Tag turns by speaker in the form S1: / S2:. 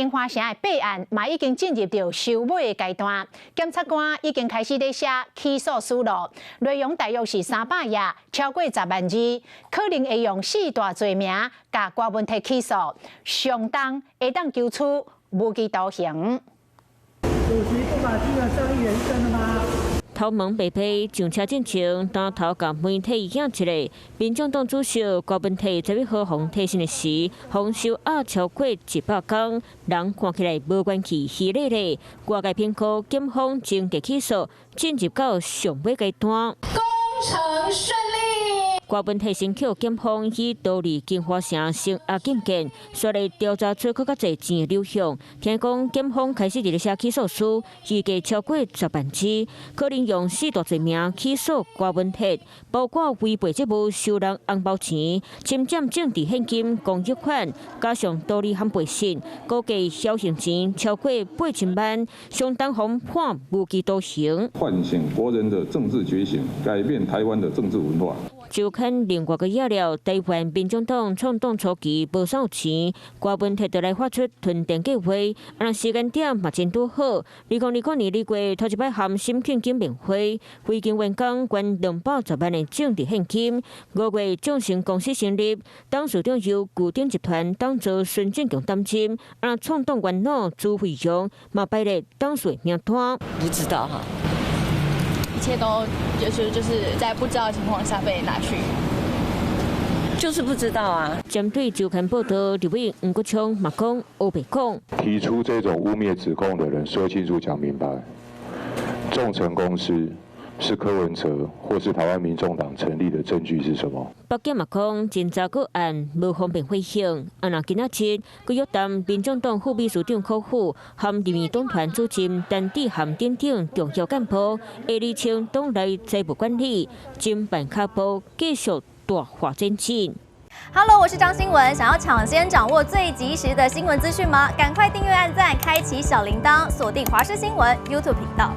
S1: 金華城的弊案嘛已經進入著收尾的階段，檢察官已經開始咧寫起訴書囉，內容大約是300頁，超過10萬字，可能會用四大罪名共郭文鐵起訴，上重會當求處無期徒刑。
S2: 主席不把金額上億元算了嗎？
S3: 頭毛白皮上車進前，當頭共媒體影一下。民眾黨主席郭文鐵11號予提訊的時，予收押超過100工，人看起來無元氣，虛咧咧。外界評估，檢方偵結起訴進入到上尾階段。
S4: 工程順利。
S3: 郭文鐵先予檢方以盜利京華城聲押禁見，煞來調查出閣較濟錢的流向。聽講檢方開始佇咧寫起訴書，預計超過10萬字，可能用四大罪名起訴郭文鐵，包括違背職務收人紅包錢、侵佔政治獻金公益款，加上盜利和背信，估計僥倖錢超過8000萬，相當予判無期徒刑。
S5: 喚醒國人的政治覺醒，改變台灣的政治文化。
S3: 週刊另外閣揭料，台灣民眾黨創黨初期無啥有錢，郭文鐵就來發出囤電計劃，啊，時間點嘛真拄好。2029年2月頭一擺和沈慶金面會，非經員工捐210萬的政治獻金。5月眾誠公司成立，董事長由巨鼎集團董座孫正強擔任，啊，創黨元老朱惠陽嘛排列董事名單。
S6: 不知道哈。
S7: 一切都就是在不知道的情況下被拿去，
S6: 就是不知道啊。
S3: 針對週刊報道，立委黃國昌嘛講烏白講。
S8: 提出這種污衊指控的人，說清楚、講明白。眾誠公司是柯文哲或是台灣民眾黨成立的證據是什麼？
S3: 北檢嘛講，偵查個案無方便回應。啊，若今仔日閣約談民眾黨副秘書長柯富和立院黨團主任陳志涵等等重要幹部，會釐清黨內財務管理，偵辦腳步繼續大化前進。
S9: Hello，我是張新聞，想要搶先掌握最及時的新聞資訊嗎？趕快訂閱、按讚、開啟小鈴鐺，鎖定華視新聞 YouTube 頻道。